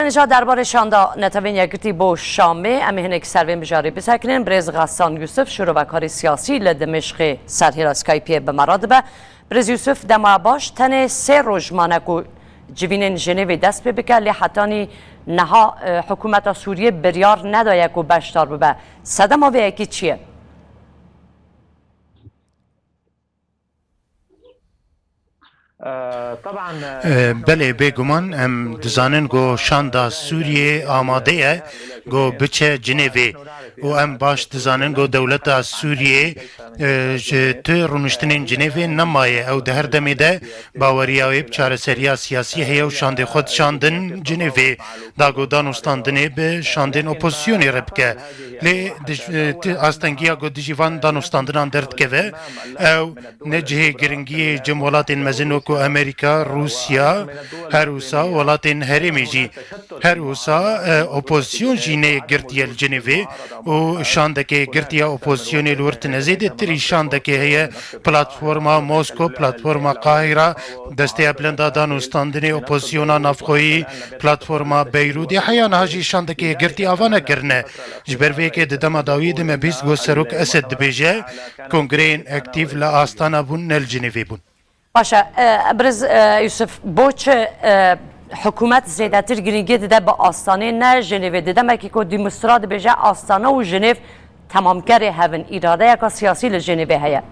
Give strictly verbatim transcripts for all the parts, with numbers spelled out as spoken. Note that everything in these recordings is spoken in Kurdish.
Îja derbarê şanda Netewên Yekgirtî bo Şamê, em ê hinek ser vê mijarê bisekinin. Birêz Xesan Yûsif, şirovekarê siyasî li Dimêşqê ser hêla Skypeê bi me re dibe. Birêz Yûsif, dema baş tenê sê roj mane ku civînên Jenêvê dest pê bike, lê hetanî niha, e, hikûmeta Sûriyê biryar nedaye ku beşdar bibe. Sedema vê yekê çi ye? Ee, taban, e, Ee, belê, bêguman em dizanin ku şanda Sûriyê amade ye ku biçe Cinêvê û em baş dizanin ku dewleta Sûriyê, e, ji tu rûniştinên Cinêvê nemaye. Ew di her demê de baweriya wê bi çareseriya siyasî heye û şandê xwe dişandin Cinêvê, da ku danûstandinê bi şandên opozisyonê re bike. Lê dij-, e, ti-, astengiya ku dijî van danûstandinan derdikeve, ew ne cihê giringiyê cem welatên mezin wekû Amerîka, Rûsya, her wisa welatên herêmê jî. Her wisa, e, opozisyon jî neyek girtiye li Cinêvê û şandeke girtiya opozisyonê li wir tine. Zêdetirî şandekê heye, platforma Mosko, platforma Qahira, Desteya Bilind a Danûstandinê Opozisyona Navxweyî, platforma Beyrûdê, heya niha jî şandekê girtî ava nekirine. Ji ber vê yekê di dema dawiyê de me bîst ku Serok Esed dibêje, kongreyên aktîf li Astana bûn, ne li Cinêvê bûn. Baş e, e, Birêz, e, Yûsif, bo çi, e, hikûmet zêdetir girîngiyê dide bi Astanê ne Jenêvê? Di demekî ku Dimîstura dibêje Astana û Jenêv temamkerê hev in, îradeyeka siyasî li Jenêvê heye.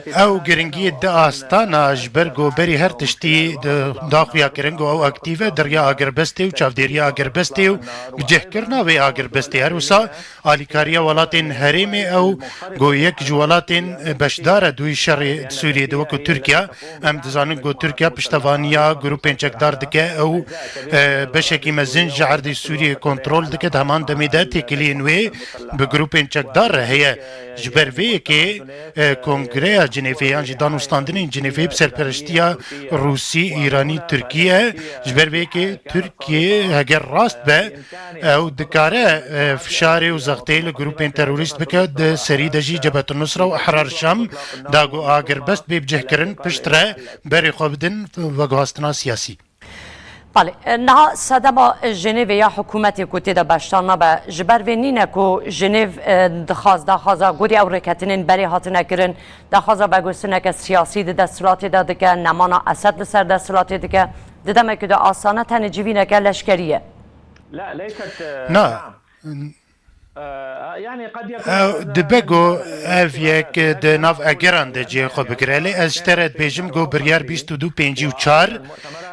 Ew giringiyê dide Astana, ji ber ku berî her tiştî di, da xuya kirin ku ew aktîf e di riya agirbestê û çavdêriya agirbestê û bicihkirina vê agirbestê. Her wisa alîkariya welatên herêmê ew ku yek ji welatên beşdar e di wî şerê di Sûriyê de wekû Tirkiye. Em dizanin ku Tirkiye piştevaniya grûpên çekdar dike, ew, e, beşekî mezin ji erdê Sûriyê kontrol dike, di heman demê de têkiliyên wê bi grûpên çekdar re heye. Ji ber vê yekê, e, Kongreya Cinêvê yan jî danûstandinên Cinêvê bi serpereştiya Rûsî, Îranî, Tirkî ye. Ji ber vê yekê Tirkiye heger rast be, ew dikare, e, fişarê û zextê li grûpên terorîst bike, di serî de jî Cebhet Nusra û Ehrar Şam da ku agirbest bê bicihkirin, piştre berê xwe bidin veguhastina siyasî. Belê, e, niha sedema Jenêvê ya hikûmetê ku tê de beşdar nabe, ji ber vê nîne ku Jenêv, e, dixwaz, daxwaza gorî ew rêketinên berê hatine kirin, daxwaza veguhastineke siyasî di desthilatê de dike, nemana Esed li ser desthilatê dike. Di demekî de Astana tenê civîneke leşkerî ye. Na. Ew dibe ku ev yek di nav egeran de cihê xwe bigire, lê ez ji te re dibêjim ku biryar bîst û du pêncî û çar,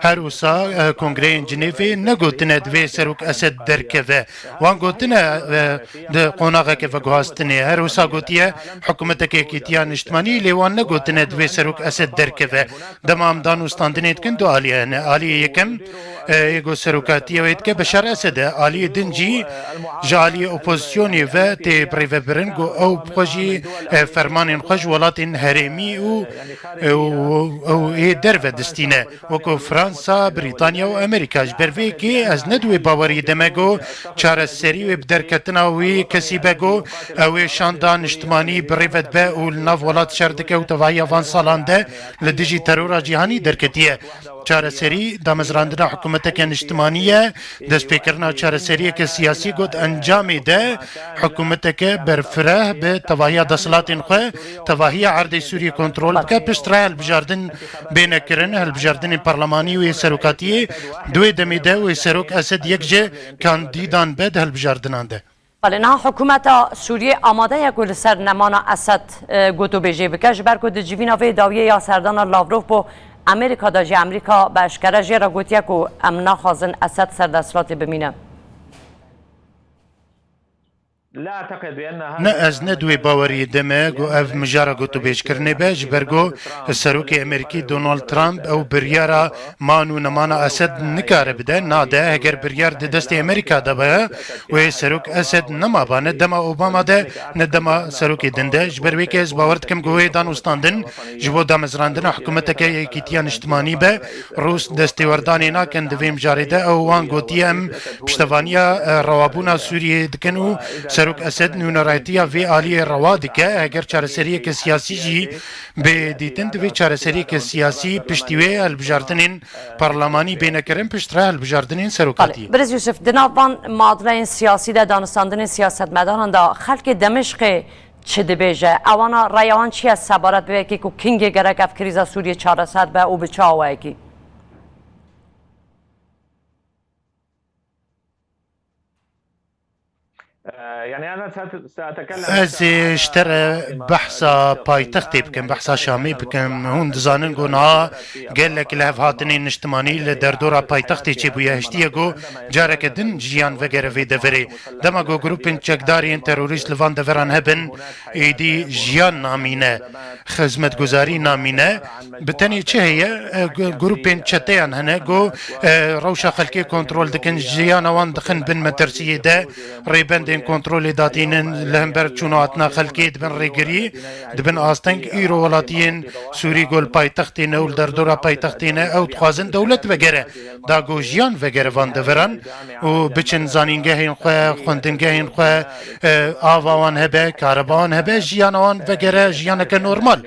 her wisa, e, Kongreyên Cinêvê negotine divê Serok Esed derkeve. Wan gotine, e, di qonaxeke veguhastinê. Her wisa gotiye hikûmeteke yekîtiya niştimanî, lê wan negotine divê Serok Esed derkeve. Dema em danûstandinê dikin du alî hene. Aliyê yekem, e, yê ku serokatiya wê dike Beşar Esed e. Aliyê din jî ji aliyê opozisyonê ve tê birêvebirin ku ew bi xwe jî, e, fermanên xwe ji welatên herêmî û, e, û, û ê derve distîne. Wekû Fransa, Brîtanya û Amerîka. Ji ber vê yekê ez ne di wê baweriyê de me ku çareserî wê bi derketina wî kesî be ku ew ê şanda niştimanî bi rê ve dibe û li nav welat şer dike û tevahiya van salan de li dijî terora cîhanî derketiye. Çareserî damezrandina hikûmeteke niştimanî ye, destpêkirina çareseriyeke siyasî ku di encamê de hikûmeteke berfireh bi tevahiya desthilatên xwe, tevahiya erdê Sûriyê kontrol bike, piştre hilbijardin bêne kirin, hilbijardinên parlemanî û yê serokatiyê, di wê demê de wê Serok Esed yek ji kandîdan be di hilbijardinan de. Belê, niha hikûmeta Sûriyê amade ye ku li ser nemana Esed, e, gotûbêjê bike, ji ber ku di civîna vê dawiyê ya serdana Lavrov bo Amerîka de jî Amerîka bi eşkere jê re gotiye ku em naxwazin Esed ser desthilatê bimîne. Ne, ez ne di wê baweriyê de me ku ev mijara gotûbêjkirinê be, ji ber ku Serokê Amerîkî Donald Trump ew biryara man û nemana Esed nikare bide, nade. Heger biryar di destê Amerîka de be, wê Serok Esed nemaba ne dema Obama de, ne dema serokê din de. Ji ber wê ke ez bawer dikim ku wê danûstandin ji bo damezrandina hikûmeteke yekîtiya niştimanî be. Rûs destêwerdanê nakin di vê mijarê de. Ew wan gotiye, em piştevaniya, e, rewabûna Sûriyê dikin û Serok Esed nûnerayetiya vê aliyê rewa dike, heger çareseriyeke siyasî jî bê dîtin, divê çareseriyeke siyasî piştî wê hilbijartinên parlemanî bêne kirin piştre hilbijartinên serokatiyê. Belê. Birêz Yûsif, di nav van madreyên siyasî de danûstandinên siyasetmedanan de xelkê Dimişqê çi dibêje? Ewana reya wan çi ye sebaret bi wê yekê ku kingê gerek ev krîza Sûriyê çareser be û bi çi awayekî? Ez ê ji te re behsa paytextê bikim, behsa Şamê bikim. Hûn dizanin ku niha gelek lihevhatinên niştimanî li derdora paytextê çêbûye. Hiştiye ku careke din jiyan vegere vê deverê. Dema ku grûpên çekdar yên terorîst li van deveran hebin, êdî jiyan namîne, xizmetguzarî namîne. Bi tenê çi heye? E, gu-, grûpên çeteyan hene ku, e, rewşa xelkê kontrol dikin, jiyana wan dixin bin metirsiyê de, rêbendên kontrolê datînin, li hember çûna hatina xelkê dibin rêgirî, dibin asteng. Îro welatiyên Sûrî ku li paytextê ne û li derdora paytextê ne, ew dixwazin dewlet vegere. Da ku jiyan vegere van deveran û biçin zanîngehên xwe, xwendingehên xwe, e, ava wan hebe, kareba wan hebe, jiyana wan vegere jiyaneke normal.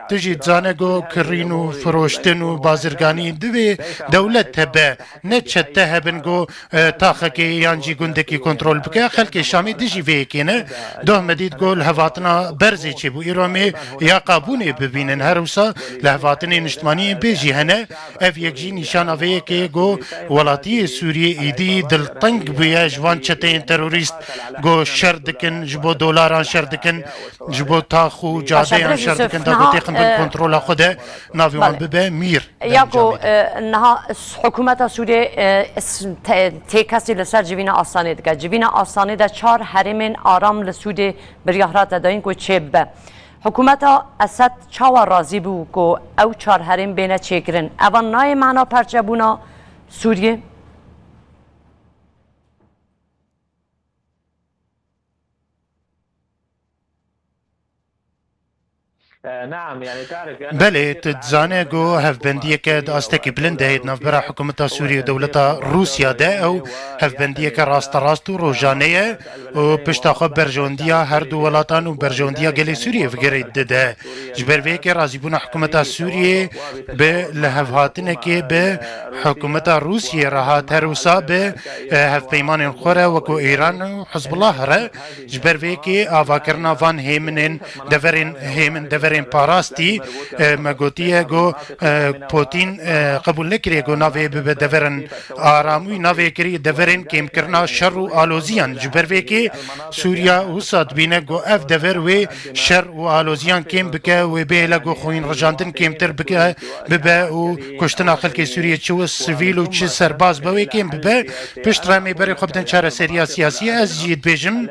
Tu jî dizane ku kirîn û firoştin û bazirganî divê dewlet hebe, ne çete hebin ku, e, taxekê yan jî gundekî kontrol bike. Xelkê Şamê dijî vê yekê ne. Doh me dît ku lihevhatina berzê çêbû. Îro em ê ya qabûnê bibînin. Her wisa lihevhatinên niştimanî yên bê jî hene. Ev yek jî nîşana vê yekê ku welatiyê Sûriyê êdî dilteng bûye ji van çeteyên terorîst ku şer dikin, ji bo dolaran şer dikin, ji bo tax û cadeyan şer dikin, da ku têxin bin kontrola xwe de, navê wan bibe mîr. Ya ku, e, niha s-, hikûmeta Sûriyê, e, s-, te-, têkesî li ser civîna Asanê dike. Civîna Asanê de çar herêmên aram li Sûriyê biryar hate dayîn ku çêbibe. Hikûmeta Esed çawa razî bû ku ew çar herêm bêne çêkirin? Eva nayê mana perçebûna Sûriyê? Belê, tu dizane ku hevbendiyeke di astekî bilind de heye di navbera hikûmeta Sûriyê û dewleta Rûsya de. Ew hevbendiyeke rasterast û rojane ye û pişta xwe berjewendiya her du welatan û berjewendiya gelê Sûriyê vigirê dide. Ji ber vê yekê razîbûna hikûmeta Sûriyê bi lihevhatinekê bi hikûmeta Rûsiyê re hat, her wisa bi, e, hevpeymanên xwe re wekû Îran û Hizbullah re. Ji ber vê yekê avakirina van hêminên deverên, hêmin deverên parastî, e, me gotiye ku, e, Putin, e, qebûl nekiriye ku navê bibe deverên aram, wî navê kiriye deverên kêmkirina şer û aloziyan. Ji ber vê yekê Sûriya wisa dibîne ku ev dever wê şer û aloziyan kêm bike, wê bihêle ku xwînrijandin kêmtir bike, bibe û kuştina xelkê Sûriyê çi sivîl û çi serbaz be wê kêm bibe. Pişt re em ê berê xwe bidin çareseriya siyasî. Ez jî dibêjim,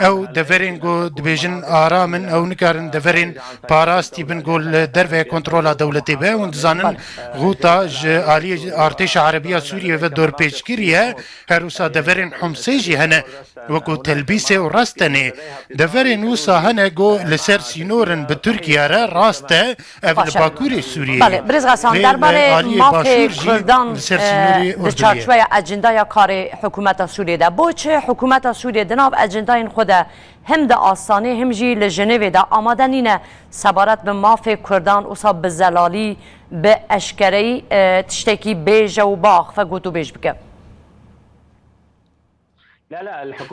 ew deverên ku dibêjin aram in, ew nikarin deverên parastî bin ku li derve kontrola dewletê be. Hûn dizanin, Xûta ji aliyê artêşa Erebiya Sûriyê ve dorpêç kiriye. Her wisa deverên Humsê jî hene, wekû Telbîsê û Restenê. Deverên wisa hene ku li ser sînor in bi Tirkiye re, rast e, ev li Bakurê Sûriyê ye. Belê, Birêz Xesan, derbarê mafê Kurdan, e, di çarçoveya ecendaya karê hikûmeta Sûriyê de. Bo çi hikûmeta Sûriyê di nav ecendayên xwe de him di Asanê him jî li Jenevê de amade nîne sebaret bi mafê Kurdan wisa bi zelalî, bi eşkereyî, e, tiştekî bêje û biaxife gotûbêj bike?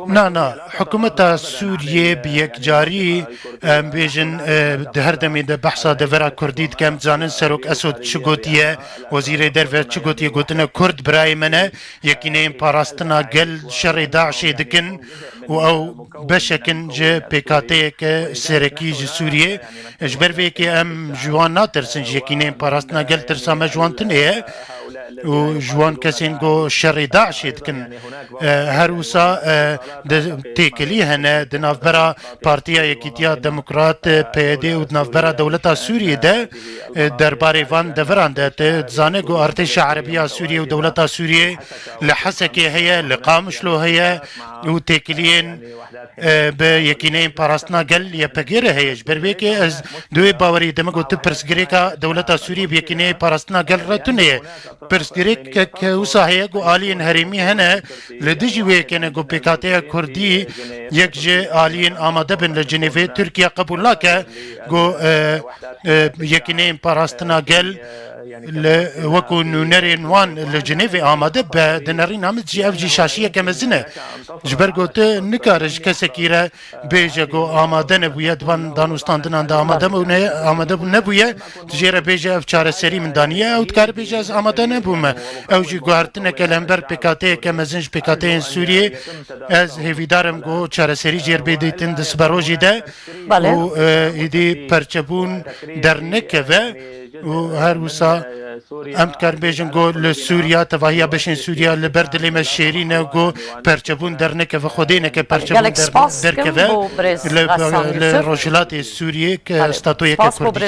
Na, na, hikûmeta Sûriyê bi yekcarî, em bêjin, e, di her demê de behsa devera Kurdî dike. Em dizanin Serok Esod çi gotiye, Wezîrê Derve çi gotiye, gotine Kurd birayê me ne, yekîneyên parastina gel şerê DAIŞê dikin û ew beşek in ji P K T'yeke serekî ji Sûriyê. Ji ber vê yekê em ji wan natirsin, ji yekîneyên parastina gel tirsa me ji wan tune ye. Û ji wan kesên ku şerê DAIŞê dikin, e, her wisa, e, di têkilî hene di navbera Partiya Yekîtiya Demokrat, e, P Y D û di navbera dewleta Sûriyê de, e, derbarê van deveran de. Tu dizane ku artêşa Erebiya Sûriyê û dewleta Sûriyê li Hesekê heye, li Qamişlo heye û têkiliyên, e, bi yekîneyên parastina gel Y P G re heye. Ji ber vê yekê ez di wê bawerî de me got, tu pirsgirêka dewleta Sûriyê bi yekîneyê parastina gel re tune ye. Pirs Pirsgirêkek wisa heye ku aliyên herêmî hene li dijî wê yekê ne ku pêkhateya Kurdî yek ji aliyên amade bin li Cinêvê. Tirkiye qebûl nake ku, e, e, yekîneyên parastina gel li wekû nûnerên wan li Cinêvê amade be. Di nerîna min jî ev jî şaşiyeke mezin e. Ji ber ku tu nikare ji kesekî re bêje ku amade nebûye, di van danûstandinan de amade bûne, amade bû nebûye, tu jê re bêje ev çareserî min daniye, ew dikare bêje ez amade nebûme. Ew jî guhertineke li hember pêkhateyeke mezin ji pêkhateyên Sûriyê. Ez hêvîdar im ku çareserî jê re bê dîtin di siberojê de. Belê. Û, e, êdî perçebûn dernekeve û her wisa em dikarin bêjin ku li Sûriya, tevahiya beşên Sûriya li ber dilê me şêrîn e ku perçebûn dernekeve, xwedê neke perçebûn Gelek der-, spas dikim derkeve bo birêz li, Gassan li Yusuf. Rojhilatê Sûriyê ke Belê. Statoyeke Spas bo Kurdî. Birêz